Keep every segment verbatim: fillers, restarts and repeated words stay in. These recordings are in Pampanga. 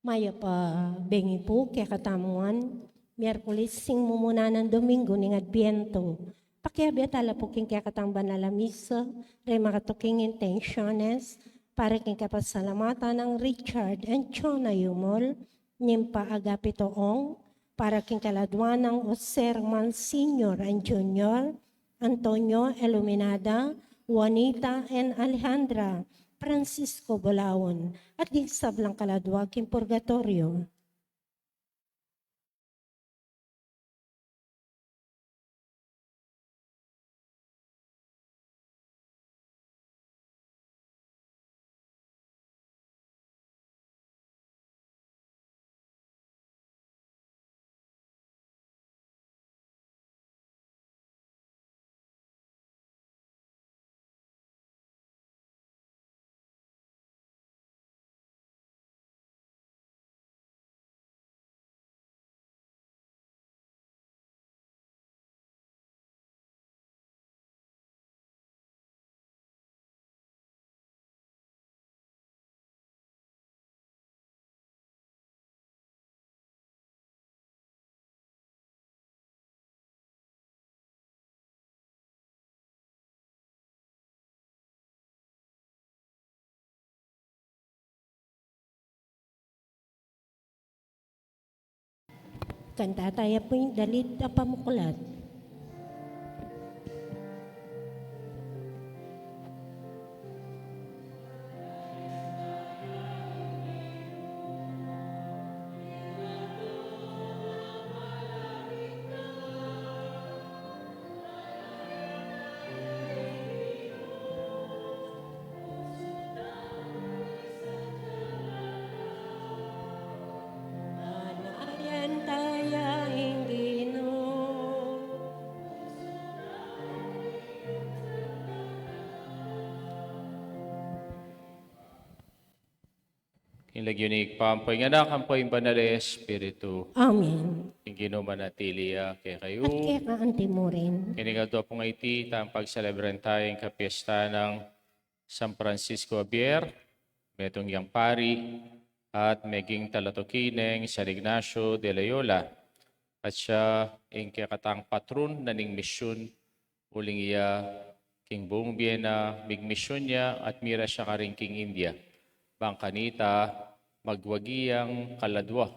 Mayap a bengi pu kekatamu ngan, Miyerkules ing mumuna nang Domingo ning Adbientu. Pakiabe tala pu king kekatang banal a misa, reng makatuking intensiones, para king kapasalamatan nang Richard and Chona Yumol, Nympha Agapito Ong, para king kaladua nang Jose Roman Senior and Junior, Antonio Iluminada, Juanita and Alejandra, Francisco Bolaon, at ding sablang kaladua king purgatorio. Kanta taya pu ing dalit a pamuklat. Ayan taya ing Ginu. King lagyu ning Ibpa, ampo ing Anak, ampo ing Banal a Espiritu. Amen. Ing Ginu manatili ya kekayu. At keka anti mu rin. King aldo pung iti, tamung pagselebran taya ing kapiestan nang San Francisco Javier, metung yang pari, at meging talatuki neng San Ignacio de Loyola, at siya ing kekatang patron na ning misyun, uling iya king buung bie na migmisyun ya at mira siya karin king India. Bang kanita magwagi yang kaladua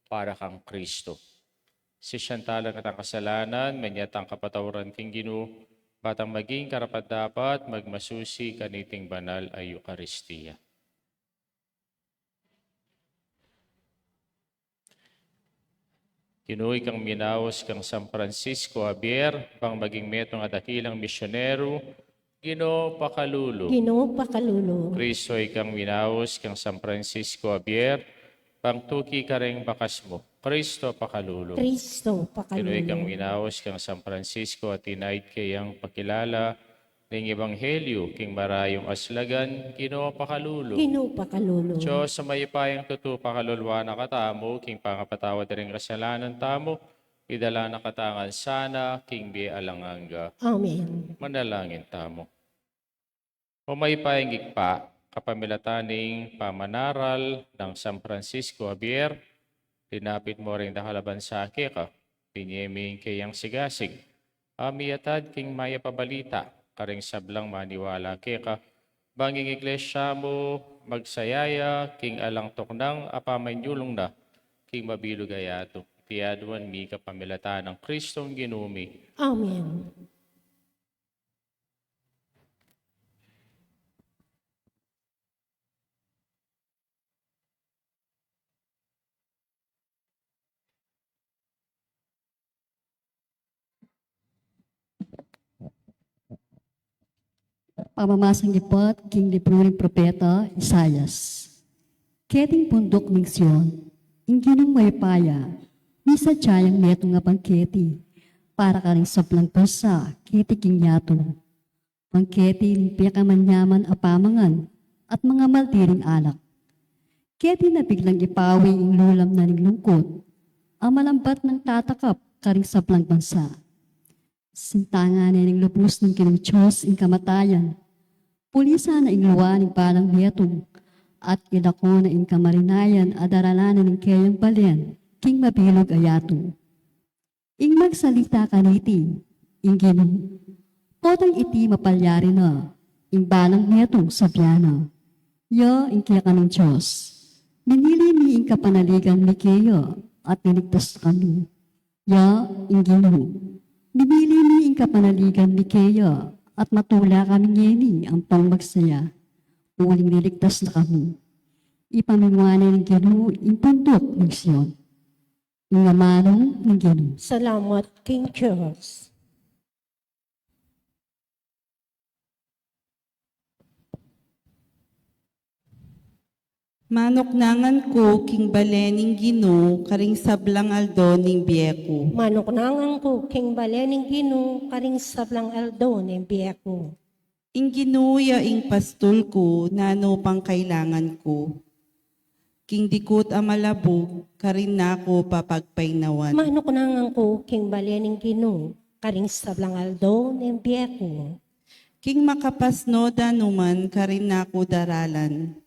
para kang Kristo. Sisian tala ing ating kasalanan, manyatang kapatawaran king Ginu, bang maging karapat-dapat magmasusi kaniting banal a Eukaristia. Ginu, ikang minaus kang San Francisco Javier, bang maging metung a dakilang misyonero, Ginu, pakalulu. Ginu, pakalulu. Kristo, ikang minaus kang San Francisco Javier, bang tuki kareng bakas mu, Kristo, pakalulu. Kristo, pakalulu. Ginu, ikang minaus kang San Francisco at tinaid kayang pakilala ning ebanghelyu king marayung aslagan, Ginu, pakalulu. Ginu, pakalulu. Dios a mayupayang tutu, pakalulu na katamu king pangapatawad da ring kasalanan tamu, idala na katamu ngan sana king bie alang angga. Amen. Manalangin tamu. O mayupayang Ibpa, kapamilatan ning pamanaral nang San Francisco Javier, linapit mu ring dakal a bansa keka, binye mu ing kayang sigasig a miyatad king mayap a balita karing sablang maniwala keka, bang ing Iglesia mu magsaya ya king alang tuknang a pamanyulung na king mabilug a yatu. Iti aduan mi kapamilatan nang Kristong Ginu mi. Amen. Pamamasang ibat king libru ning propeta Isaias. Keting bunduk ning Sion, ing Ginung mayupaya, misadya yang metung a bangketi para karing sablang bansa keti king yatu. Bangketi ning pekamanyaman a pamangan at mangamal diring alak. Keti na biglang ipawi ing lulam na ning lungkut a malambat nang tatakap karing sablang bansa. Sintangan ne ning lubus ning Ginung Dios ing kamatayan. Pulisan na ing lua ning balang metung at ilako na ing kamarinayan a daralan na ning keyang balen king mabilug a yatu. Ing magsalita kaniti ing Ginu. Potang iti mapalyari na ing balang metung sabian na, "Ya ing keka ning Dios. Minili mi ing kapanaligan mi keya at niligtas na kami. Ya ing Ginu. Minili mi ing kapanaligan mi keya at matula kami ngeni ampong magsaya, uling niligtas na kami." Ipamimwane ning Ginu ing bunduk ning Sion. Ing amanu ning Ginu. Salamat king Dios. Manuknangan ku king bale ning Ginu karing sablang aldo ning bie ku. Manuknangan ku king bale ning Ginu karing sablang aldo ning bie ku. Ing Ginu ya ing pastul ku, nanu pang kailangan ku? King dikut a malabug, karin na ku papagpainawan. Manuknangan ku king bale ning Ginu karing sablang aldo ning bie ku. King makapasno danuman, karin na ku daralan.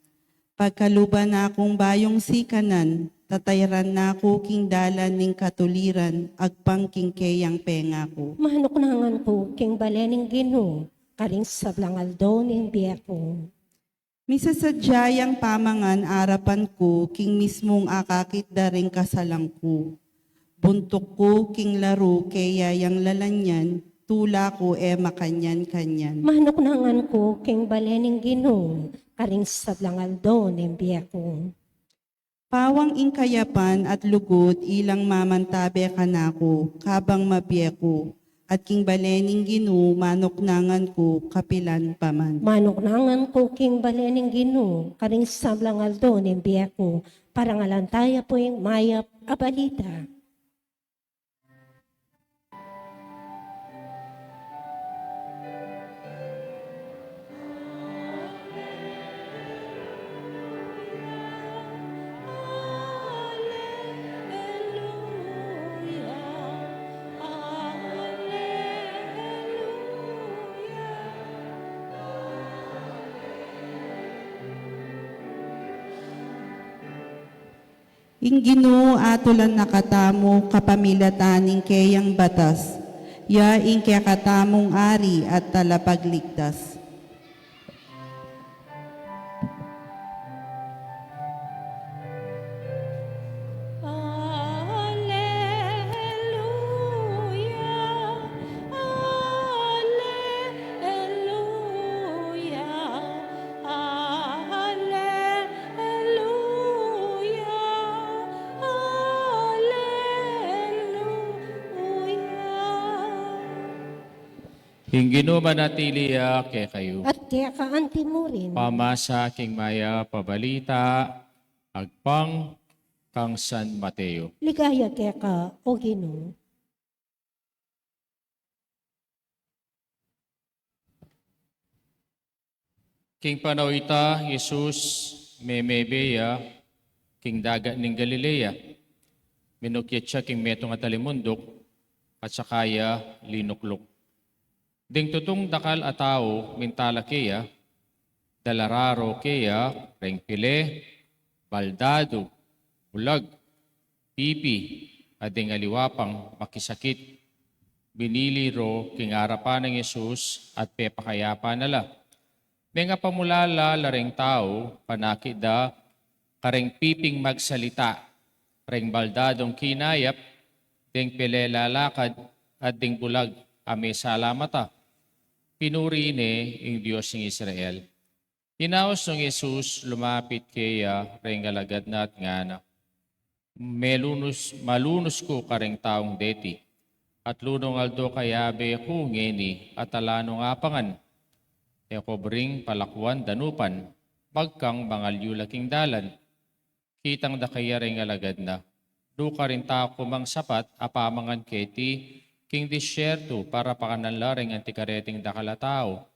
Pagkaluban na kung bayung sikanan, tatayran na ku king dalan ning katuliran, agpang king keyang pengaku. Manuknangan ku king bale ning Ginu karing sablang aldo ning bie ku. Misasadya yang pamangan arapan ku king mismung akakit da ring kasalang ku. Buntuk ku king laru keya yang lalanyan, tula ku e makanyan-kanyan. Manuknangan ku king bale ning Ginu karing sablang aldo ning bie ku. Pawang ing kayapan at lugud ilang mamantabe kanaku, kabang mabie ku, at king bale ning Ginu manuknangan ku kapilan pa man. Manuknangan ku king bale ning Ginu karing sablang aldo ning bie ku, parangalan taya pu ing mayap a balita. Ing Ginu atulan na katamu kapamilatan ning keyang batas, ya ing kekatamung Ari at Talapagligtas. Aleluya, aleluya, aleluya, aleluya. Ing Ginu manatili ya kekayu. At keka anti mu rin. Pamasa king mayap a balita agpang kang San Mateo. Ligaya keka, O Ginu. King panau ita, Jesus memebe ya king dagat ning Galilea. Minukyat ya king metung a talimunduk, at saka ya linukluk. Ding tutung dakal a tau mintala keya, dala ra ro keya reng pile, baldadu, bulag, pipi, at ding aliwa pang makisakit. Binili ro king arapan nang Jesus at pepakayapan na la. Deng apamulala la reng tau, panakit da kareng piping magsalita, reng baldadung kinayap, deng pele lalakad, at ding bulag a mesala mata. Pinuri ne ing Dios ning Israel. Inaus nung Jesus, lumapit keya reng alagad na at ngana, Melunus, malunus ku kareng taung deti. Atlu nung aldo kayabe ku ngeni at ala nung apangan. E ku bring palakuan danupan, bagkang mangalyu la king dalan. Kitang da keya reng alagad na, Nukarin tau ku mang sapat a pamangan keti king disyertu para pakanan la reng anti kareting dakal a tau?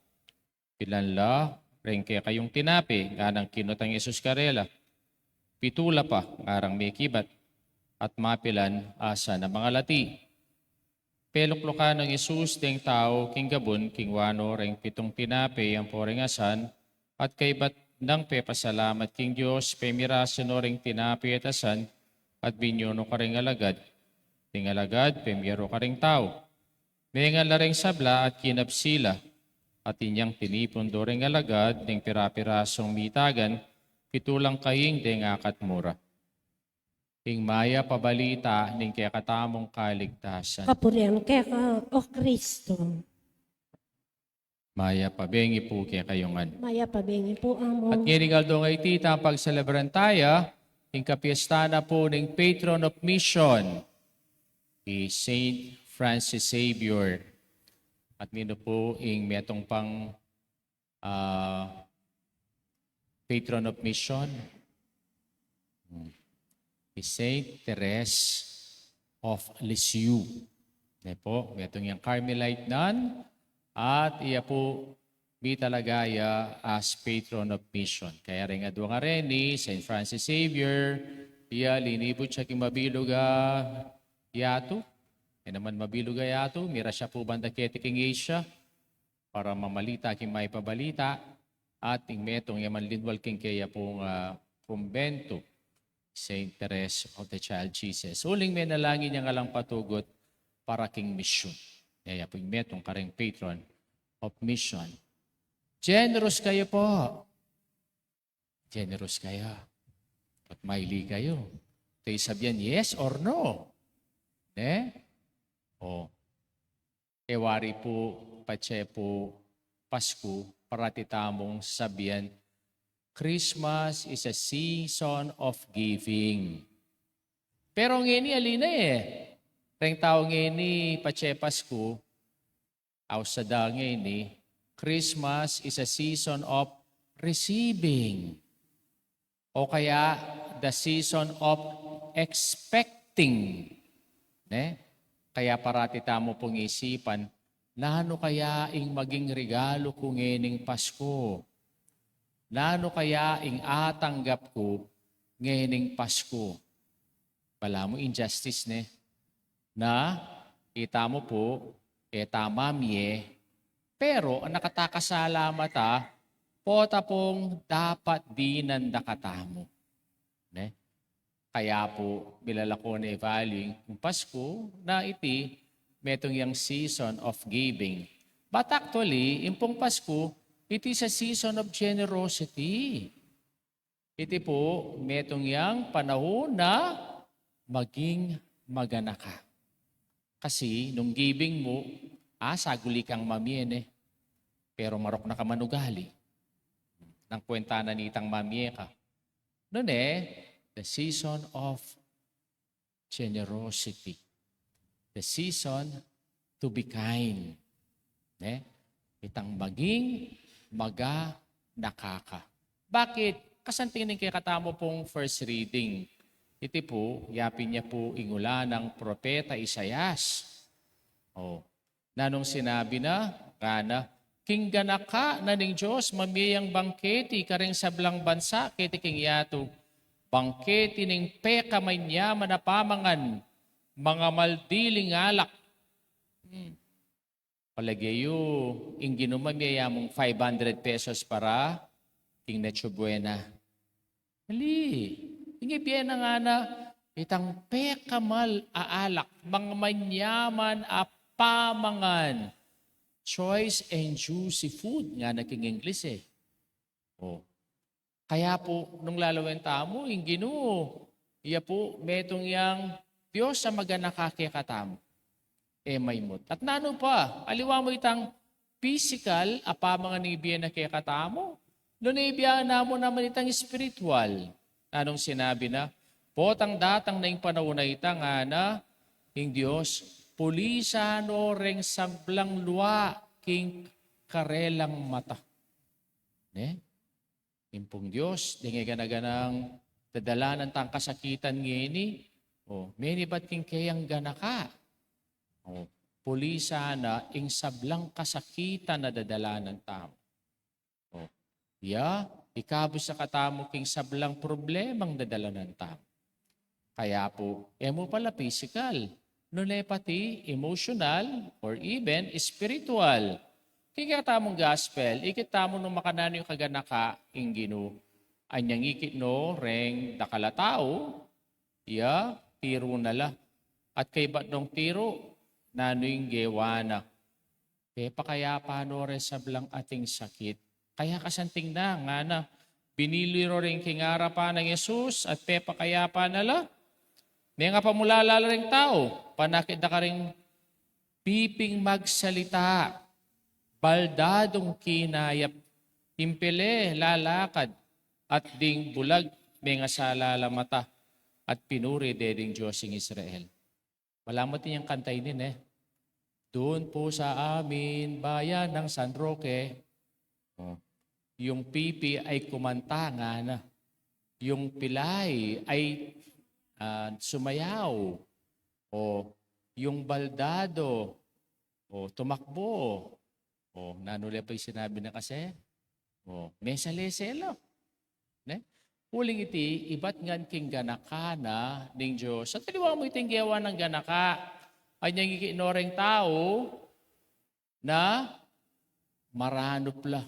Pilan la reng kekayung tinape? Nganang kinutang Jesus karela, Pitu la pa, ngarang mekibat, at mapilan asan a mangalati. Peluklukan nang Jesus deng tau king gabun, kingwa no reng pitung tinape ampo reng asan, at kaybat Nang pepasalamat king Dios, pemirasu no ring tinape at asan, at binie no karing alagad. Ding alagad, pemie ro karing tau. Mengan la ring sabla at kinabsi la, at inyang tinipun do ring alagad ding pira-pirasung mitagan, pitu lang kaing deng akat mu ra. Ing mayap a balita ning kekatamung kaligtasan. Kapurian keka, O Kristo. Mayap a bengi pu kekayu ngan. Mayap a bengi pu, Among. At ngening aldo a iti, itang pagselebran taya ing kapiestan na pu ning Patron of Mission, i Saint Francis Xavier. At ninu pu ing metung pang, ah, Patron of Mission? Hmm. I Saint Therese of Lisieux. Ne pu, metung yang Carmelite nun, at iya pu mitalaga ya as Patron of Mission. Kaya ring adua ngeni, Saint Francis Xavier, iya linibut ya king mabilug a yatu. E naman mabilug a yatu, mira ya pu banda keti king Asia para mamalita king mayap a balita, at ing metung ya man linwal king keya pung, ah, kumbentu, Saint Therese of the Child Jesus. Uling menalangin yang alang patugut para king misyun. Iya pu ing metung karing Patron of Mission. Generous kayu pu. Generous kayu. At maili kayu. Te sabian yes or no. Ne? O. E wari pu, patse pu Pasku, parati tamung sabian, Christmas is a season of giving. Pero ngeni ali na e. Reng tau ngeni patse Pasku, au sa da ngeni, Christmas is a season of receiving. O kaya, the season of expecting. Ne? Kaya parati tamu pung isipan, nanu kaya ing maging regalu ku ngening Pasku? Nanu kaya ing atanggap ku ngening Pasku? Balamu injustice, ne? Na, ita mu pu, e ta mamie, pero ang nakatakasalamat a, pota pung dapat dinan da katamu. Ne? Kaya pu, milalako ne i value ing Pasku, na iti, metung yang season of giving. But actually, ing pung Pasku, it is a season of generosity. Iti pu, metung yang panahun na maging maganaka. Kasi nung giving mu, a, saguli kang mamie ne. Pero marok na ka manugali. Nang kwenta na nitang mamie ka. Nune, the season of generosity. The season to be kind. Ne? Itang maging maganaka ka. Bakit? Kasanting ning kekatamu pung first reading. Iti pu, yapin ya pu ing ula nang propeta Isaias. O, nanung sinabi na, ngana, king ganaka na ning Dios, mamie yang bangketi karing sablang bansa, keti king yatu, bangketi ning pekamanyaman a pamangan, mangamal diling alak. Hmm. Palage yu, ing Ginu mamie ya mung five hundred pesos para king Noche Buena. Ali, ing ibie na ngana, itang pekamal a alak, mangamanyaman a pamangan, choice and juicy food, ngana king Ingles e. O. Kaya pu, nung lalawen tamu, ing Ginu, iya pu, metung yang Dios a maganaka kekatamu. E maymut. At nanu pa, aliwa mu itang pisikal a pamangan ning ibie na kekatamu, nune ibie na mu naman itang espiritual. Nanung sinabi na, potang datang na ing panaun a ita, ngana ing Dios, pulisan no reng sablang lua king karelang mata. Ne? Ing pung Dios, deng e gana-ganang dadalanan tang kasakitan ngeni, o, menibat king keyang ganaka. O, pulisan na ing sablang kasakitan a dadalanan tamu. O, ya, ikabus na katamu king sablang problemang dadalanan tamu. Kaya pu, e mu pala pisikal, nune pati emotional or even spiritual. Kaya tamung gospel, ikit tamu nung makananu ing kaganaka ing Ginu. Anyang ikit no reng dakal a tau, iya tiru na la. At kaybat nong tiru, nanu ing gewa na? Pepakayapa no reng sablang ating sakit. Kaya kasanting na, ngana, binili ro ring king arapan nang Jesus at pepakayapa na la. Neng apamulala la ring tau, panakit da karing piping magsalita, baldadung kinayap, impele lalakad, at ding bulag mengasala la mata, at pinuri de ding Dios ing Israel. Malamat inyang kanta ini, ne? Doon po sa amin, bayan ng San Roque. Oh. Yung pipi ay kumanta, ngana. Yung pilay ay, ah, sumayaw. O yung baldado, o tumakbo. O nanu la pa ing sinabi na kasi? O, mesale-selo. Ne? Uling iti, ibat ngan king ganaka na ning Dios. At aliwa mu iting gewa nang ganaka. Anyang ikit no reng tau na maranup la.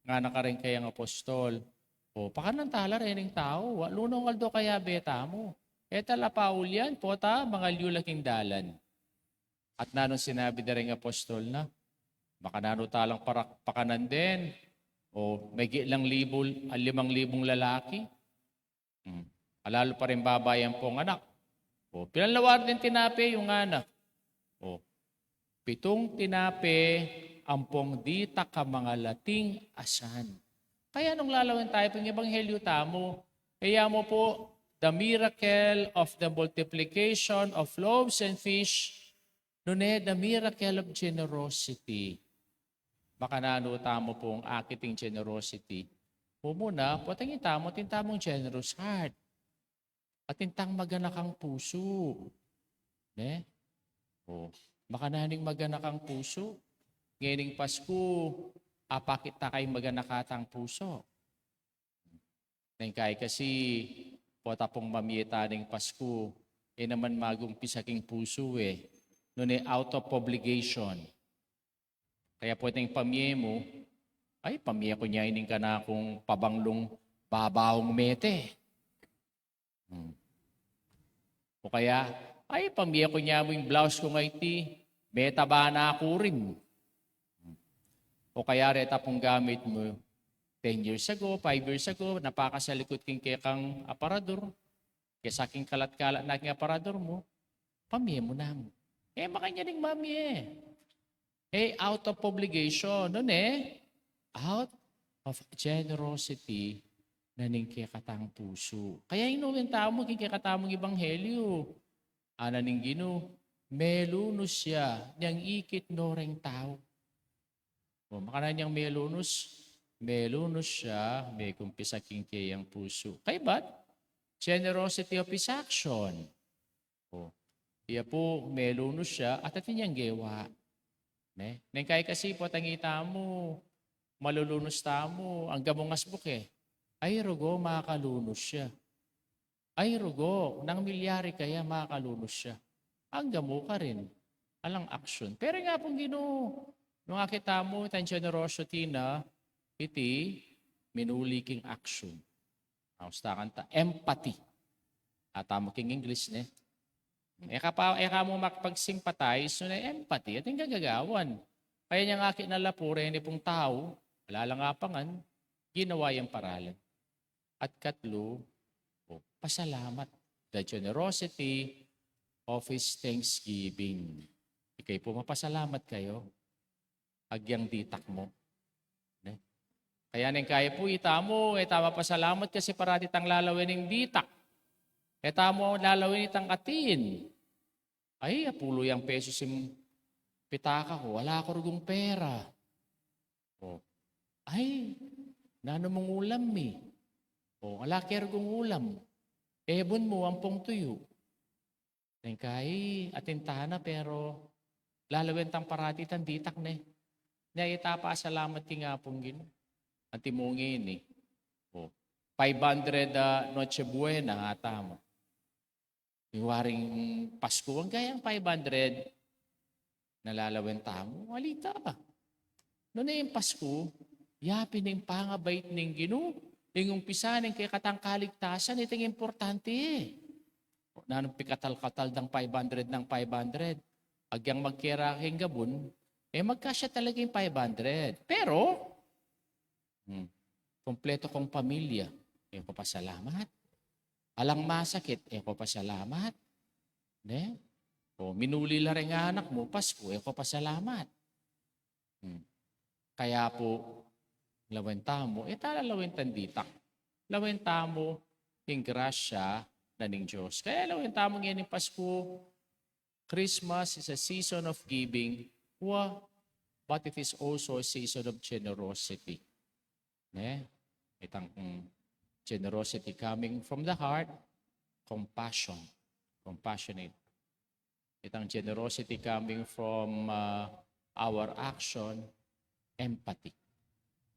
Ngana karing kayang apostol, o, pakanan tala rening tau, walu nong aldo kayabe tamu. E tala pauli yan, pota mangalyu la king dalan. At nanung sinabi da ring apostol na, makananu talang parak-, pakanan den, o, migit lang libu, ah, limang libung lalaki. Hmm. Alalu pa ring babai ampong anak. O, pinalawar ding tinape, yung ngana. O, pitung tinape ampong ditak a mangalating asan. Kaya nung lalawen tamu pung ebanghelyo tamu, kaya mu pu, the miracle of the multiplication of loaves and fish, nune the miracle of generosity. Makananu tamu pung akit ing generosity? Mumuna, potang itamu, atin tamung generous heart. Atin tang maganakang pusu. Ne? O, makananu ing maganakang pusu? Ngening Pasku, apakit ta kayang maganaka tang pusu. Neng kai kasi, pota pung mamie ta ning Pasku, e naman magumpisa king pusu e. Nune out of obligation. Kaya pwedeng pamie mu, ay, pamie ku nya ining kanakung pabanglung babaung mete. Hmm. O kaya, ay, pamie ku nya mu ing blouse kung iti, metaba na aku rin. Hmm. O kaya reta pung gamit mu, ten years ago, five years ago, napakasalikut king kekang aparador, kesa king kalat-kalat na king aparador mu, pamie mu na mu. E, makanyan ing mamie. E, out of obligation, nune, out of generosity na ning kekatang pusu. Kaya inuwin tamu king kekatamung ebanghelyo. Ana ning Ginu, melunus ya nyang ikit no reng tau. O, makananu yang melunus? Melunus ya, mekumpisa king keyang pusu. Kaybat, generosity of his action. O, iya pu, melunus ya, at atin yang gewa. Ne? Neng kai kasi potang itamu, malulunus tamu, angga mung asbuk e. Ay, rugo, makalunus ya. Ay, rugo, nang milyari kaya, makalunus ya. Angga mu karin. Alang action. Pero nga pung Ginu, nung akit tamu, itang generosity na, iti, minuli king action. Austa kanta, empathy. Atamu king English, ne? E ka pa, e ka mu makipag-sympathize, nune empathy, atin kang gagawan. Kaya nyang akit na la pu reni pung tau, ala lang apangan, ginawa yang paralan. At katlu, o, pasalamat. The generosity of his thanksgiving. Ikay pu mapasalamat kayu. Agyang ditak mu. Ne? Kaya neng kai pu, itamu, e tamu pasalamat kasi parati tang lalawen ing ditak. E tamu lalawen itang atin. Ay, apulu yang pesos ing pitaka ku, ala ku rugung pera. O. Ay, nanu mung ulam mi? O, ala ke rugung ulam. Ebun mu ampong tuyu. Neng kai, atin tana, pero lalawen tang parati itang ditak, ne? Nya ita pasalamat king Apung Ginu. Anti mu ngeni. O, five hundred, ah, Noche Buena, atamu. Ing waring Pasku, angga yang five hundred na lalawen tamu, alita. Nune ing Pasku, yapin ing pangabait ning Ginu, ing umpisa ning kekatang kaligtasan, iting importante. Nanung pikatal-katal dang five hundred, nang five hundred. Agyang magkera king gabun, e magkasya talaga ing five hundred. Pero, hmm, kompleto kong pamilya, e ko pasalamat. Alang masakit, e ko pasalamat. Ne? O minuli la ring anak mu, Pasku, e ko pasalamat. Hmm. Kaya pu, lawen tamu, e tala lawen tang ditak. Lawen tamu ing grasya na ning Dios. Kaya lawen tamu ngeni ing Pasku, Christmas is a season of giving, wa, but it is also a season of generosity. Ne? Itang, mm, generosity coming from the heart, compassion, compassionate. Itang generosity coming from, uh, our action, empathy.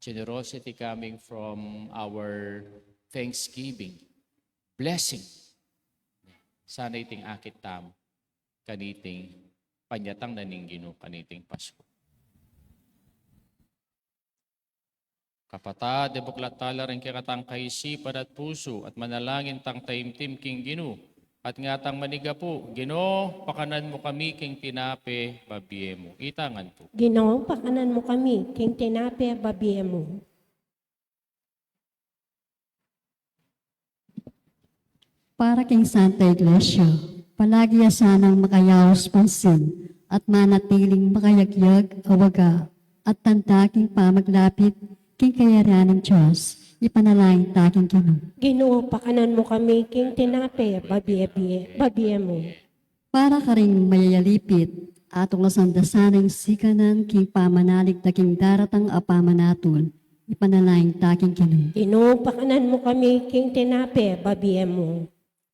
Generosity coming from our thanksgiving, blessing. Sana iting akit tamu kaniting panyatang na ning Ginu kaniting Pasku. Kapatad, ibuklat tala ring kekatang kaisipan at pusu, at manalangin tang taimtim king Ginu, at ngatang manigapu, Ginu, pakanan mu kami king tinape bibie mu. Itang ngan pu. Ginu, pakanan mu kami king tinape bibie mu. Para king Santa Iglesia, palagi ya sanang makayaus pansin at manatiling makayagyag a waga at tanda king pamaglapit king kayarian ning Dios, ipanalangin ta king Ginu. Ginu, pakanan mu kami king tinape bibie, bibie mu. Para karing mayayalipit, atuklasan da sana ing sikanan king pamanalig da king daratang a pamanatul, ipanalangin ta king Ginu. Ginu, pakanan mu kami king tinape bibie mu.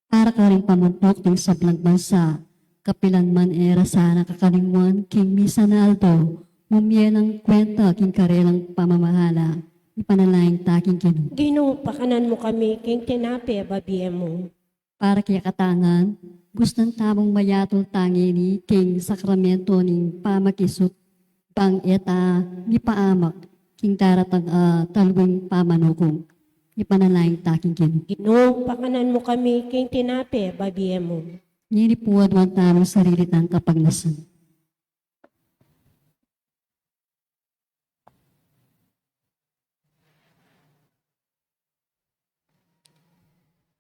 Para karing pamuntuk ding sablang bansa, kapilan man e ra sana kakalingwan king misan a aldo, mumie lang kwenta king karelang pamamahala, ipanalangin ta king Ginu. Ginu, pakanan mu kami king tinape bibie mu. Para kekatamu ngan, gustan tamung mayatul ta ngeni king sakramento ning pamakisut, bang e ta mipaamak king daratang a talwing pamanukung, ipanalangin ta king Ginu. Ginu, pakanan mu kami king tinape bibie mu. Ngeni pu aduan tamu ing sarili tang kapagnasan.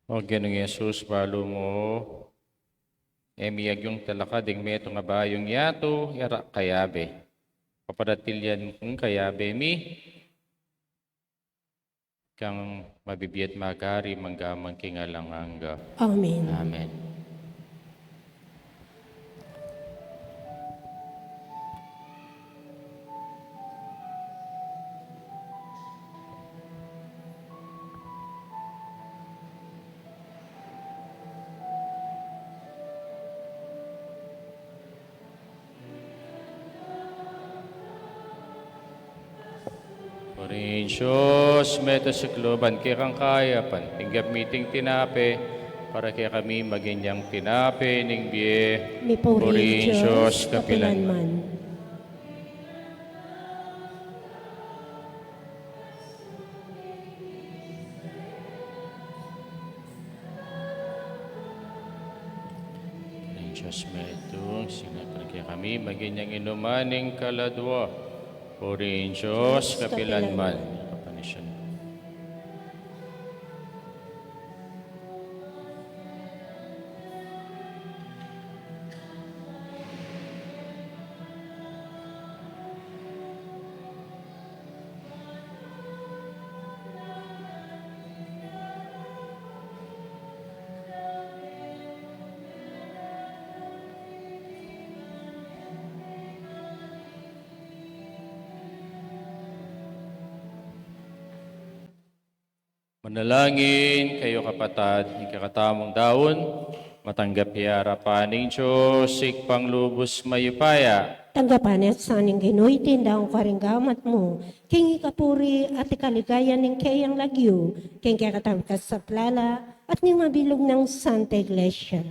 O Ginung Jesus, balu mu, e mi agyung talakad ing metung a bayung yatu, e ra kayabe. Paparatilian mu kayabe mi, kang mabibie at magari mangga man king alang angga. Amen. Amen. Purihin Dios, meto sikluban kekang kayapan, tinggap mi iting tinape, para kekami maging yang tinape ning bie. Mipuri ing Dios kapilan man. Ing Dios metung, sinapar kekami maging yang inuman ning kaladua. Purihin Dios kapilan man. Kapanisyan. Manalangin kayu, kapatad, ing kekatamung daun, matanggap ya arapan ning Dios, Ibpang lubus mayupaya. Tanggapan na sa ning Ginu iting daun karing gamat mu, king ikapuri at ikaligaya ning keyang lagyu, king kekatang kasaplalan, at ning mabilug nang Santa Iglesia.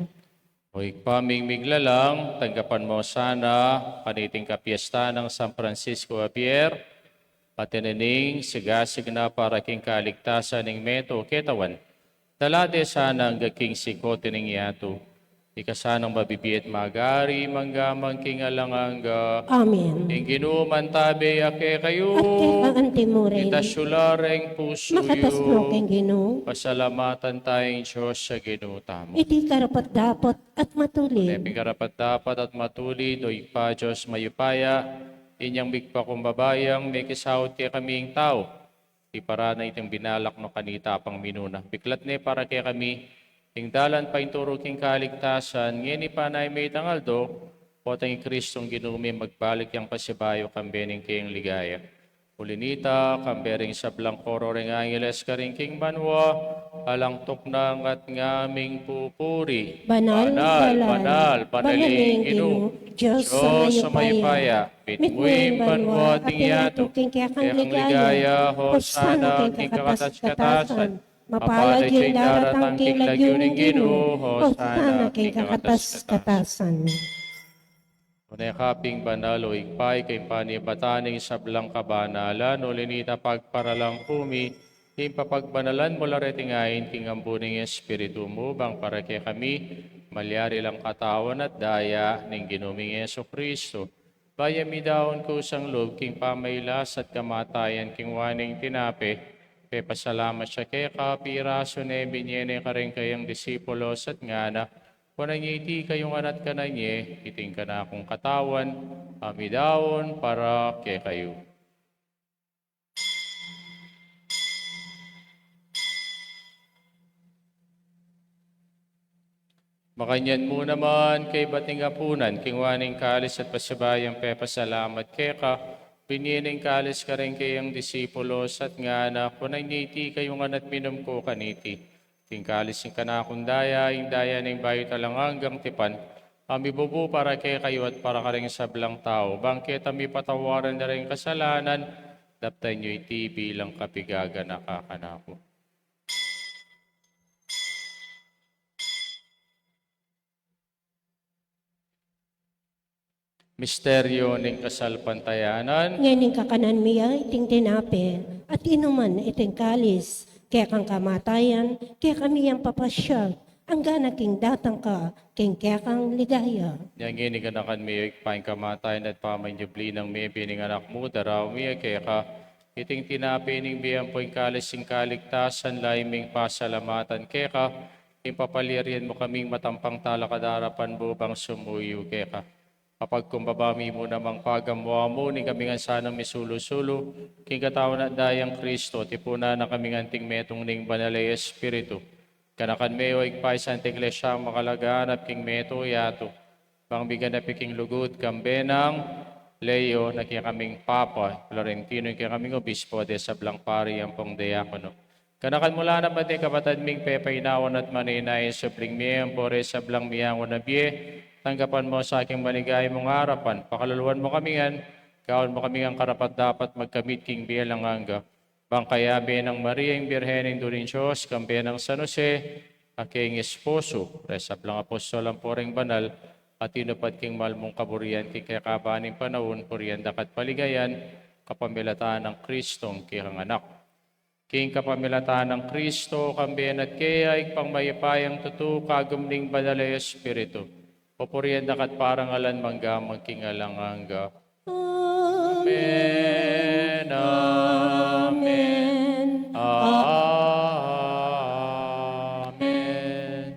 O Ibpa ming miglalang, tanggapan mu sana kaniting kapiestan nang San Francisco Javier, Pati na ning sigasig na para king kaligtasan ning meto ketawan, dala de sana angga king sikote ning yatu. Ika sanang mabibie at magari mangga man king alang angga. Amen. Ing Ginu mantabe ya kekayu. At keka anti mu rin. Itas yu la reng pusu yu. Makatas mu king Ginu. Pasalamatan taya ing Dios a Ginu tamu. Iti karapat-dapat at matulid. Pin karapat-dapat at matulid, o Ibpa, Dios mayupaya, inyang migpakumbaba yang mekisaut kekami ing tau, iparana iting binalak no kanita pang minuna. Biklat ne para kekami ing dalan painturu king kaligtasan, ngeni pa nang itang aldo, potang i Kristong Ginu mi magbalik yang pasibayu kambe ning keyang ligaya. Uli nita, kambe ring sablang koro ring angeles karin king banua, alang tuknang at ngaming pupuri. Banal, banal, banal, banal ing Ginu, Dios a mayupaya. Mitmu ing banua at ing yatu king kekang ligaya. Hosana king kakatas-katasan. Mapalad ya ing daratang king lagyu ning Ginu. Hosana king kakatas-katasan. Nune ka pin banal, o Ibpa, ika ing panibatan ning sablang kabanalan, uli nita pagparalan ku mi ing papagbanalan mu la reting ain king ambu ning Espiritu mu, bang para kekami malyari lang katawan at daya ning Ginu ming Jesucristo. Ba ya midaun kusang lub king pamailas at kamatayan king waning tinape, pepasalamat ya keka, pirasu ne, binye ne karing kayang disipulos at ngana, kunan ye iti kayu ngan at kanan ye, iti ing kanakung katawan a midaun para kekayu. Makanyan mu naman kaybat ning apunan, kinua ne ing kalis at pasibayu yang pepasalamat keka, binye ne ing kalis karing kayang disipulos at ngana, kunan ye iti kayu ngan at minum ko kaniti. Iti ing kalis ning kanakung daya, ing daya ning bayu at alang anggang tipan, a mibubu para kekayu at para karing sablang tau, bang keta mipatawaran da ring kasalanan. Daptan yu iti bilang kapigaganaka kanaku. Misteryo ning kasalpantayanan. Ngeni ing kakanan mi ya iting tinape, at inuman iting kalis, kekang kamatayan kekami yang papasyag, anggana king datang ka king kekang ligaya. Ngeni ganakan mi ya, Ibpa, ing kamatayan at pamanyubli nang mebie ning Anak mu, daraun mi ya keka iting tinape ning bie ampo ing kalis ning kaligtasan, layu ming pasalamatan keka, ing papalyarian mu kaming matampang talakad king arapan mu bang sumuyu keka. Kapagkumbaba mi mu namang pagamuan mu, ning kami ngan sanang misulu-sulu king katawan at dayang Kristo, tipunan na kami ngan anting metung ning Banal a Espiritu. Ganakan me, o Ibpa, ing Santa Iglesia makalaganap king meto yatu, bang miganap ya king lugud kambe nang Leo, na kekaming Papa, Florentino, ing kekaming Obispo, at ding sablang pari ampong diakono. Ganakan mu la naman ding kapatad ming pepainawa at manenaya, subling mie ampo reng sablang miyawan a bie, tanggapan mu sa king maligaya mung arapan, pakaluluan mu kami ngan, gawan mu kami ngan karapat-dapat magkamit king bie alang angga. Bang kayabe nang Maria ing Birhen, Indu ning Dios, kambe nang San Jose a keyang esposo, reng sablang apostol ampo reng banal a tinupad king mal mung kaburian king kekaban ning panaun, purian da ka at paligayan, kapamilatan nang Kristong kekang Anak. King kapamilatan nang Kristo, kambe na at keya, Ibpang mayupayang tutu, kagum ning Banal a Espiritu, pupurian da ka at parangalan mangga man king alang angga. Amen. Amen. Amen.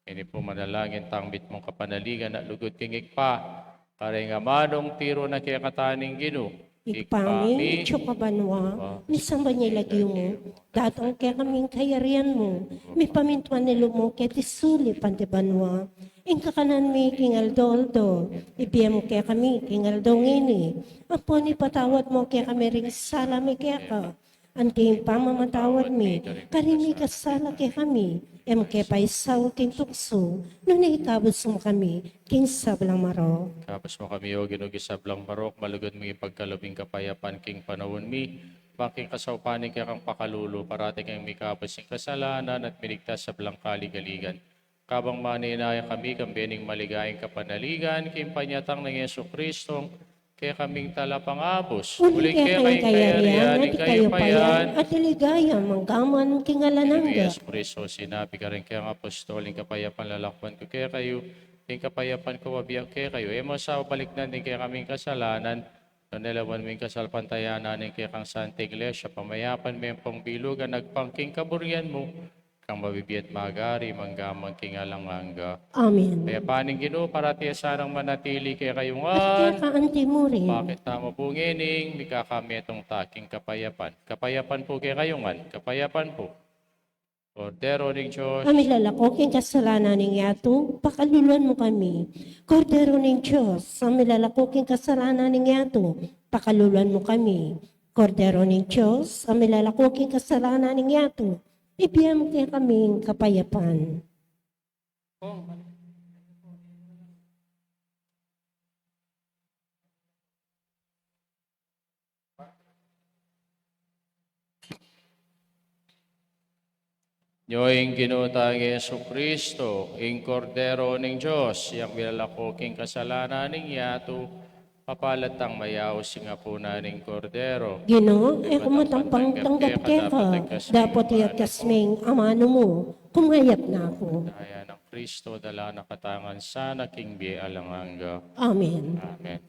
Ini pu manalangin tang mitmung kapanaligan a lugud king Ibpa, kareng amanung tiru na kekataning Ginu. Ibpa mi, atsu ka banua, misamban ya ing lagyu mu, datang kekami ing kayarian mu, mipamintuan ing lub mu keti sulip anti banua. Ing kakanan mi king aldo-aldo ibie mu kekami king aldo ngeni, ampon ipatawad mu kekami ring sala mi keka, anti ing pamamatawad mi karing mikasala kekami, e mu ke paisaul king tuksu, nune ikabus mu kami king sablang marok. Ikabus mu kami, O Ginu, king sablang marok, malugud mung ipagkalub ing kapayapan king panaun mi, bang king kasaupan ning kekang pakalulu, parati kaming mikabus king kasalanan at miligtas sablang kaligaligan. Kabang manenaya kami kambe ning maligayang kapanaligan king panyatang nang Jesucristong kekaming talapangabus. Uling keka ing kayarian, at ing kayupayan, at ing ligaya, mangga man king alang angga. Ing Jesukristo sinabi karing kayang apostol, ing kapayapan lalakwan ku kekayu, ing kapayapan ku bibie ku kekayu. E mu sa balikdan ding kekaming kasalanan, nune lawan mu ing kasalpantayanan ning kekang Santa Iglesia, pamayapan me pang bilugan agpang king kaburian mu, kang mabibie at magari, mangga man king alang angga. Amen. Ing kapayapan ning Ginu, parati ya sanang manatili kekayu ngan. At keka anti mu rin. Bakit tamu pu ngening mikakametung ta king kapayapan? Kapayapan pu kekayu ngan, kapayapan pu. Kordero ning Dios. A milalako king kasalanan ning yatu, pakaluluan mu kami. Kordero ning Dios, a milalako king kasalanan ning yatu, pakaluluan mu kami. Kordero ning Dios, a milalako king kasalanan ning yatu, ibie mu kekami ing kapayapan. Nyo ing Ginu tang Jesukristo, ing Kordero ning Dios, yang milalako king kasalanan ning yatu, mapalad tang mayaus king apunan ning Kordero. Ginu, e ku matampang tanggap keka, dapot iyatas me ing amanu mu, kumayap na ku. Daya nang Kristo, dalan na ka ngan sana king bie alang angga. Amen. Amen.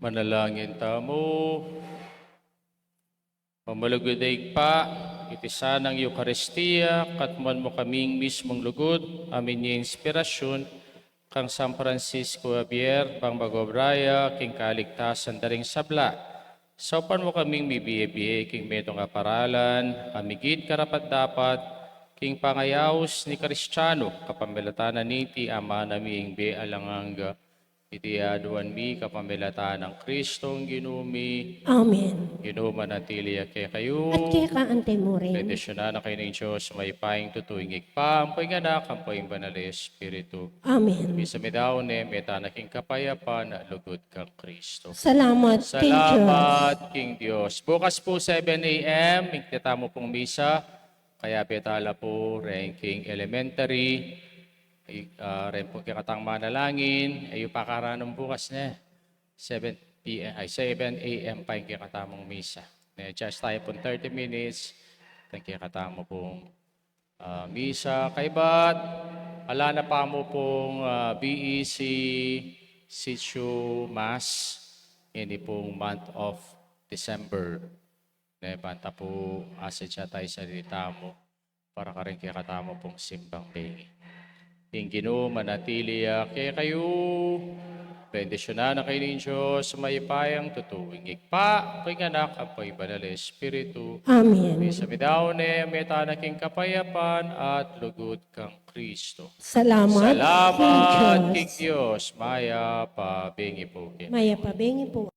Manalangin tamu. Mamalugud a Ibpa, iti sanang Eukaristia, katmuan mu kaming mismung lugud, a mining inspirasyun kang San Francisco Javier, bang mag-obra ya king kaligtasan da ring sabla. Saupan mu kaming mibie-bie king metung a paralan, a migit karapat-dapat, king pangayaus ning Kristianu, kapamilatan na niti, amana mi ing bie alang angga. Iti aduan mi kapamilatan nang Kristong Ginu mi. Amen. Ginu manatili ya kekayu. At keka anti mu rin. Bendisyunan na kayu ning Dios, mayupayang tutu, ing Ibpa, ampo ing Anak, ampo ing Banal a Espiritu. Amen. Misa midaun ne, meta na king kapayapan, lugud kang Kristo. Salamat king Dios. Salamat king Dios. Bukas pu, seven A M, ing titamu pung misa, Kayabe tala pu reng king elementary, i-, ah, reng pung kekatang manalangin, e yu pa karan nung bukas ne, seven P M, ay, seven A M pa ing kekatamung misa. Ne, adjust tayu pung thirty minutes, itang kekatamu pung, ah, misa. Kaybat, ala na pa mu pung, ah, B E C Sitio Mass, ini pung month of December. Ne, banta pu, asadya tayu sarili tamu para karing kekatamu pung simbang bengi. Ing Ginu manatili ya kekayu. Bendisyunan na kayu ning Dios, mayupayang tutu, ing Ibpa, ing Anak, ampo ing Banal a Espiritu. Amen. Misa midaun ne, meta na king kapayapan at lugud kang Kristo. Salamat, Salamat king Dios. King Dios. Mayap a bengi pu kekayu. Mayap a bengi pu.